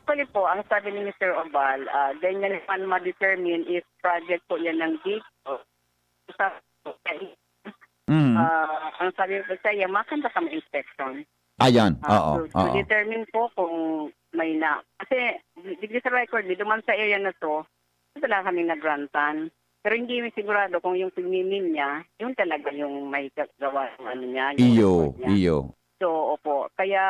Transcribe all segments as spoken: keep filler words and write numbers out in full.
Actually po, ang sabi ni Mister Obal, ah, ganyan naman ma-determine if project po yan ng big o sa Mm. Ah, ang sabi ko sa iya, makanta kami inspection. Ayan, Ah, oo, to, to oo. determine po kung may na... Kasi, digdi sa record, dito man sa area na to, wala kami nagrantan. Pero hindi mi sigurado kung yung pagmimin niya, yun talaga yung may gagawa ng ano niya, yung Iyo, record niya. iyo. So, opo. Kaya,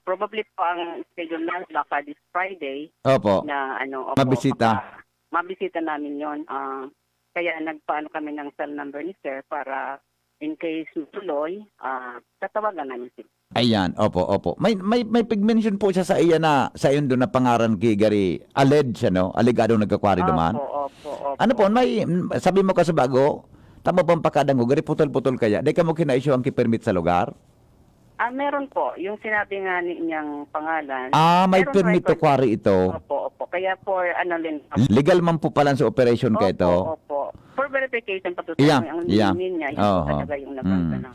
probably po ang schedule na baka this Friday Opo. na ano, opo, Mabisita. baka mabisita namin yon. Ah, kaya nagpaano kami ng cell number ni sir para in case matuloy, ah, tatawagan namin sila. Ayan, opo, opo. May may may pig-mention po siya sa iya na sa iyo doon na pangaran ki gari alleged, ano, alegadong nagkakwari duman. Opo, opo, opo. Ano po, may sabi mo kasi bago, tama po ang pakadangog, gari putol-putol kaya, di ka mo kinaisyo ang ki-permit sa lugar? Ah, meron po. Yung sinabi nga ni niyang pangalan. Ah, may meron permit to record. quarry ito. Opo, opo. Kaya for ano din. Legal man po pala sa operation ka ito. Opo, opo. For verification pa to, Yeah, ang yeah. name niya, yung Oho. talaga yung nabasa Mm. na.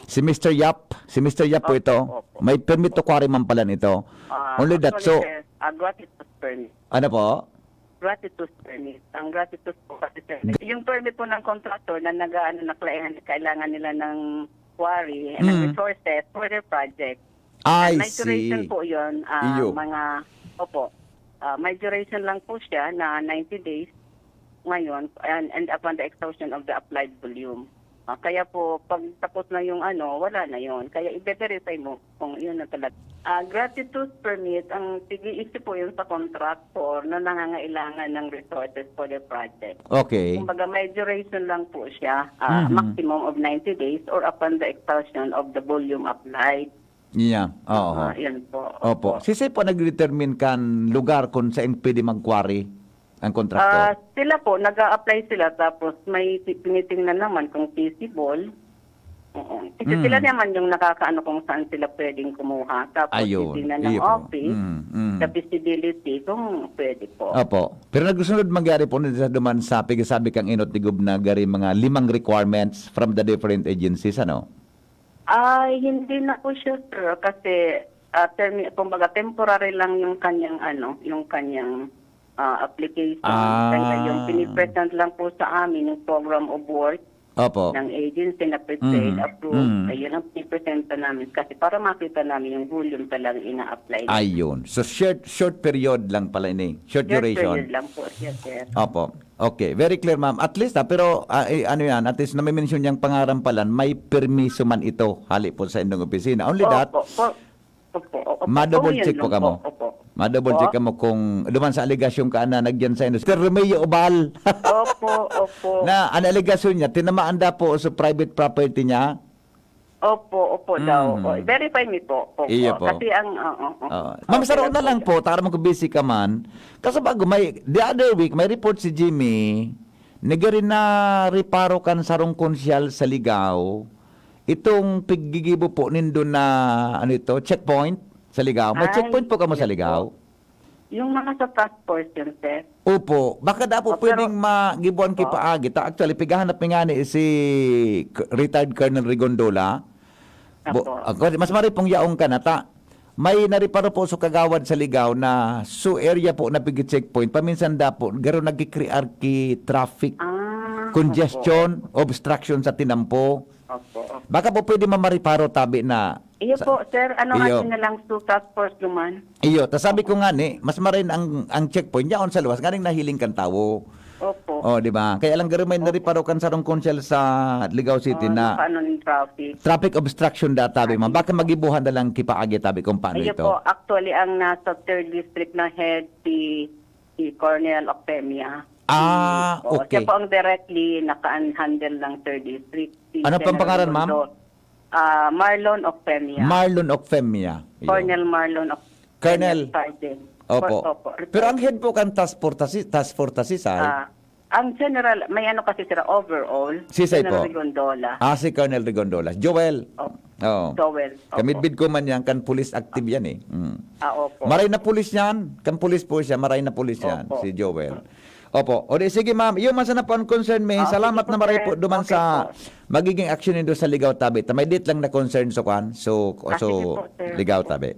Si Mister Yap, si Mister Yap po Opo, ito. opo. May permit to quarry man pala ito. Ah, Only that actually, so, sir, ah, gratuitous permit. Ano po? Gratuitous permit. Ang gratuitous po kasi, sir, yung permit po ng contractor na nag-aano na kailangan, kailangan nila ng quarry and ng Mm. resources for their project. I And may duration see. po yun, ah, Iyo. mga, opo, ah, may duration lang po siya na ninety days ngayon and, and upon the exhaustion of the applied volume. Ah, kaya po, pag tapos na yung ano, wala na yun. Kaya i-verify mo kung yun na talaga. Ah, gratuitous permit, ang sige issue po yun sa contractor na nangangailangan ng resources for the project. Okay. Kumbaga, may duration lang po siya, ah, Mhm. maximum of ninety days or upon the exhaustion of the volume applied. Yeah, oo. Ah, yun po. Opo. Sisay po nag-determine kan lugar kung saan pwede mag-quarry ang Ah, contractor? sila po, nag-a-apply sila tapos may ti- tinitingnan naman kung feasible. Oo. Kasi Mm. sila naman yung nakakaano kung saan sila pwedeng kumuha. Tapos Ayun. titingnan ng Iyo po. office, Mm, mm. the feasibility kung pwede po. Opo. Pero nagsunod mangyari po na sa duman sa pigasabi kang inot ni Gov na gari mga limang requirements from the different agencies, ano? Ay, hindi na po siya, sir. Kasi, ah, termi-, kumbaga, temporary lang yung kanyang, ano, yung kanyang ah, application. Ah. Kaya yung pinipresent lang po sa amin, yung program of work Opo. ng agency na prepared, Mm. approved, Mm. ayun ang pinipresenta namin kasi para makita namin yung volume talaga ina-apply. Ayun. So, short short period lang pala ini. Short Short duration. period lang po siya, sir. Opo. Okay. Very clear, ma'am. At least, ah, pero, ah, eh, ano yan, at least nami-mention niyang pangarampalan, may permiso man ito, hali po sa indong opisina. Only that, Opo, po. Opo, opo. ma-double Kung yun check po lang kamo. Opo. Ma-double Opo. check kamo kung duman sa alegasyon ka na nagyan sa inyo. Mister Romeo Obal. Opo, opo. Na, ang alegasyon niya, tinamaan da po sa private property niya. Opo, opo daw. Mm. O, verify me po. Opo. Iyo po. Kasi ang, oo, oo. Oo. Ma'am, Okay saro na lang po. po, tara mo kung busy ka man. Kaso bago may, the other week, may report si Jimmy, nagari na reparo kan sarong konsyal sa Ligao. Itong piggigibo po nindo na, ano ito, checkpoint sa Ligao. May Ay, checkpoint po kamo sa yes Ligao? po. Yung mga sa task force yun, sir. Opo. Baka da po Oh, pero pwedeng magibuan ki Opo. paagi. Ta, actually, pigahanap mi ngani si K-, retired Colonel Rigondola. Bo-, Opo. ah, kasi mas mari pong yaong ka na ta. May nariparo po sa kagawad sa Ligao na so area po na pigi checkpoint. Paminsan da po, garo nagkikrear ki traffic Ah, congestion, obstruction sa tinampo. Opo, opo. Baka po pwede mamariparo tabi na Iyo sa- po, sir. Ano Iyo. nga na lang su task force naman? Iyo, ta sabi ko nga ni, mas marin ang, ang checkpoint yaon sa luwas, nganing nahiling kan tawo. Opo. Oh, di ba? Kaya lang garo may nariparo kan sarong konsyal sa Ligao City Ah, na paano yung traffic? traffic obstruction da tabi, ma'am. Baka magibuhan na lang kipaagi tabi kung paano Ayun ito. Po, actually, ang nasa third district na head si, si Colonel Octemia. Ah, Opo, okay. Siya po ang directly naka-handle ng third district. Si Ano pang General pangalan, ma'am? Rondo. Ah, Marlon Octemia. Marlon Ocfemia. Yun. Colonel Marlon Octemia. Colonel. Sergeant. Opo. Opo. Pero ang head po kan task force, tasi-, task force, tasisay? Ah, ang general, may ano kasi sila overall. Sisay General po? Rigondola. Ah, si Colonel Rigondola. Joel. Oh, Oh. Joel. Opo. Kamidbid ko man yan, kan police active yan eh. Mm. Ah, opo. Maray na pulis yan. Kan pulis po siya, maray na pulis yan, Opo. si Joel. Opo. O di, sige ma'am, iyo man sana po ang concern me. Ah, Salamat sige po, na maray sir. Po duman Okay sa po. magiging action nindo sa Ligaw Tabi. Ta may date lang na concern sa kwan. So, Ah, so sige po, sir. Ligaw Tabi.